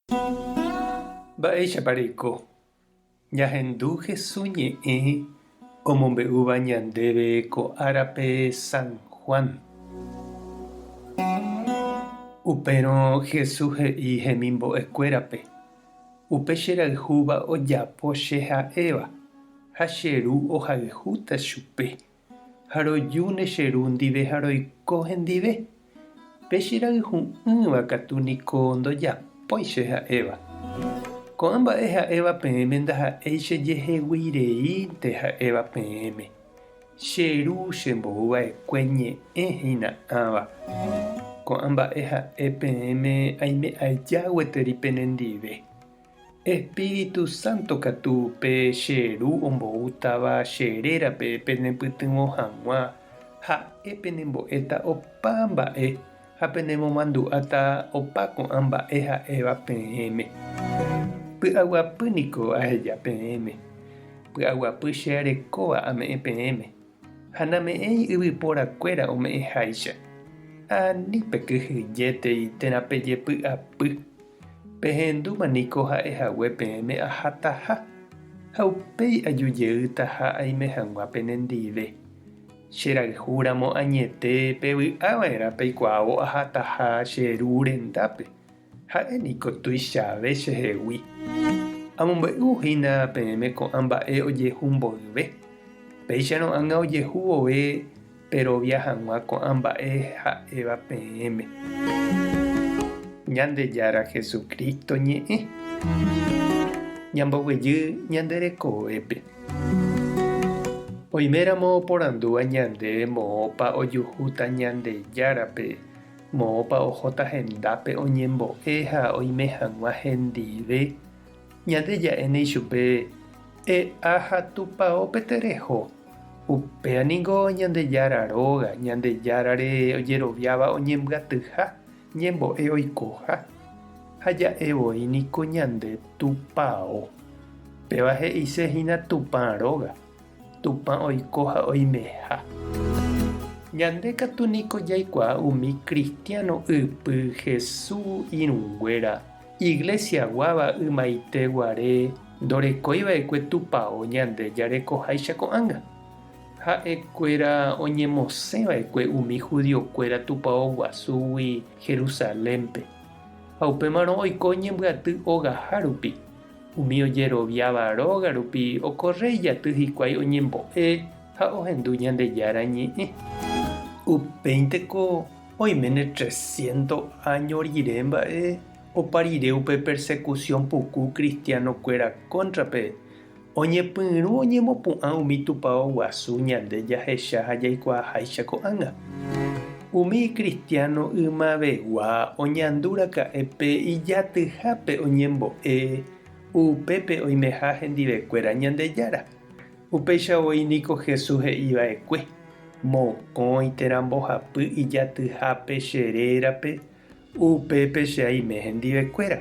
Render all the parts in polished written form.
Mba'éichapa reiko? Ñahendu Hesu ñe'ẽ omombe'úva ñandéve ko árape San Juan. Upérõ Hesu he'i hemimbo'ekuérape, Upe che rayhúva ojapo che ha'éva, ha che Ru ohayhúta chupe. Ha rojúne che Ru ndive ha roiko hendive. Pe che rayhu'ỹva katu niko ndojapói che ha'éva. Ko'ã mba'e ha'éva peẽme ndaha'éi che jehegui reínte ha'éva peẽme. Che Ru chembou va'ekue ñe'ẽ hína ãva. Ko'ã mba'e ha'e peẽme aime aja gueteri penendive. Espíritu Santo katu pe che Ru omboútava che rérape penepytyvõ hag̃ua, ha'e penembo'éta opa mba'e ha penemomandu'áta opa ko'ã mba'e ha'éva peẽme. Py'aguapy niko aheja peẽme, py'aguapy che arekóva ame'ẽ peẽme, ha name'ẽi yvyporakuéra ome'ẽháicha. Ani pekyhyjétei térã pejepy'apy. Pehendúma niko ha'e hague peẽme ahataha, ha upéi aju jeýtaha aime hag̃ua penendive. Che rayhu ramo añete pevy'a va'erã peikuaávo ahataha che Ru rendápe, ha'e niko tuichave chehegui. Amombe'u hína peẽme ko'ã mba'e ojehu mboyve, péicharõ ág̃a ojehu vove Perovia hag̃ua ko'ã mba'e ha'éva peẽme. Ñandejára Jesucristo ñe'ẽ. Ñamboguejy ñande rekovépe. Oiméramo oporandúva ñandéve moõpa ojuhúta Ñandejárape, moõpa ohóta hendápe oñembo'e ha oime hag̃ua hendive, ñande ja'éne ichupe, E'a ha Tupaópe tereho. Upéva ningo Ñandejára róga, Ñandejárare ojeroviáva oñembyatyha, ñembo'e oikoha, ha ja'e voi niko ñande Tupao. Péva he'ise hína Tupã róga, Tupã oiko ha oimeha. Ñande katu niko jaikuaa umi cristiano ypy Jesús irũnguéra Iglesia guáva ymaite guare ndorekói va'ekue tupao ñande jarekoháicha ko'ág̃a. Ha'ekuéra oñemosẽ va'ekue umi judiokuéra tupao guasúgui Jerusalénpe. Ha upémarõ oiko oñembyaty ogaha rupi. Umi ojeroviáva róga rupi okorre ijaty hikuái oñembo'e ha ohendu Ñandejára Ñe'ẽ. Upéinteko Oiméne tresciento áño rire mba'e opa rire upe persekusión puku kristianokuéra kóntrape, oñepyrũ oñemopu'ã umi tupao guasu ñande jahecha ha jaikuaaháicha ko'ág̃a. Umi kristiáno ymavegua oñandu raka'e pe ijatyhápe oñembo'e upépe oimeha hendivekuéra Ñandejára. Upéicha voi niko Jesús he'i va'ekue, Mokõi térã mbohapy ijatyhápe che rérape, upépe che aime hendivekuéra.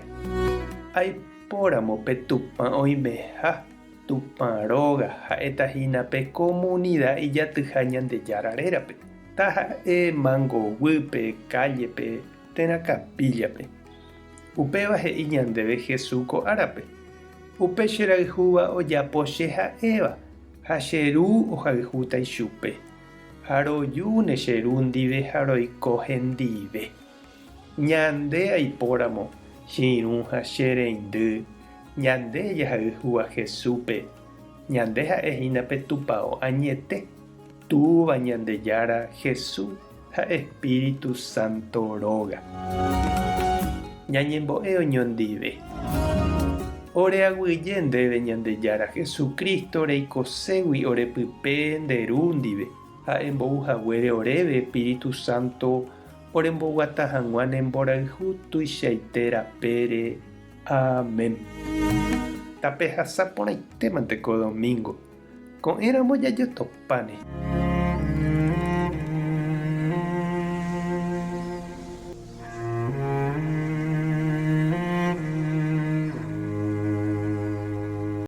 Aipóramo pe Tupã oimeha, Tupã róga, ha'éta hína pe komunida ijatyha Ñandejára rérape, taha'e mango guýpe, kállepe térã kapíllape. Upéva he'i ñandéve Jesús ko árape, Upe che rayhúva ojapo che ha'éva, ha che Ru ohayhúta ichupe. Ha rojúne che Ru ndive ha roiko hendive. Ñande aipóramo, che irũ ha che reindy, ñande jahayhúva Jesúspe, ñande ha'e hína pe Tupao añete, Túva Ñandejára, Jesús ha Espíritu Santo róga. Ñañembo'e oñondive. Ore aguyje ndéve Ñandejára Jesucristo reikoségui ore pype nde Ru ndive ha embou haguére oréve Espíritu Santo oremboguata hag̃ua ne mborayhu tuichaite rapére. Amén. Tapehasa porãitémante ko domingo. Ko'ẽramo jajotopáne.